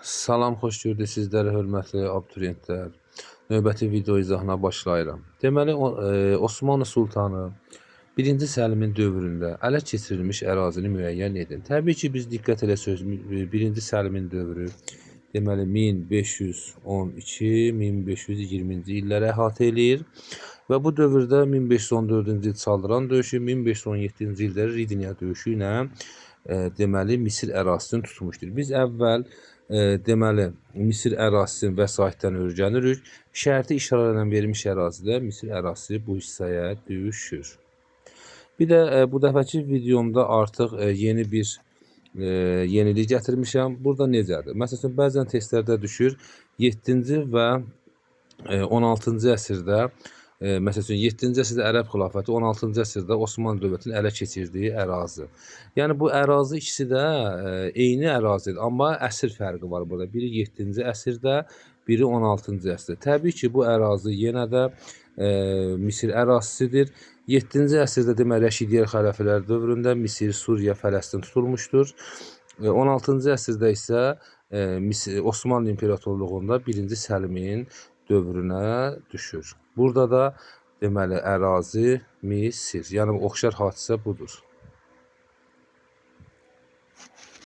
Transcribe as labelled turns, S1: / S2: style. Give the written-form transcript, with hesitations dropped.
S1: Salam, xoş gördük sizləri, hörmətli abituriyentlər. Növbəti video izahına başlayıram. Deməli, Osmanlı Sultanı 1-ci Səlimin dövründə ələ keçirilmiş ərazini müəyyən edin. Təbii ki, biz diqqət eləsəz, 1-ci Səlimin dövrü, deməli, 1512-1520-ci illəri əhatə eləyir və bu dövrdə 1514-cü il Çaldıran döyüşü, 1517-ci ildə Ridniya döyüşü ilə deməli, Misir ərazisini tutmuşdur. Biz əvvəl deməli, Misir ərazisinin vəsaitdən öyrənirik. Şərti işarə ilə verilmiş ərazidə Misir ərazisi bu hissəyə düşür. Bir də bu dəfəki videomda artıq yeni bir yenilik gətirmişəm. Burada necədir? Məsələn, bəzən testlərdə düşür 7-ci və 16-cı əsrdə, məsəl üçün 7-ci əsrdə Ərəb xilafəti, 16-cı əsrdə Osmanlı dövlətinin ələ keçirdiyi ərazi. Yəni bu ərazi ikisi də eyni ərazidir, amma əsr fərqi var burada. Biri 7-ci əsrdə, biri 16-cı əsrdə. Təbii ki, bu ərazi yenə də Misir ərazisidir. 7-ci əsrdə deməli Rəşidiyyə xəlifələr dövründə Misir, Suriya, Fələstin tutulmuşdur. 16-cı əsrdə isə Osmanlı İmperatorluğunda 1-ci Səlimin dövrünə düşür. Burada da deməli ərazi Misir. Yəni oxşar hadisə budur.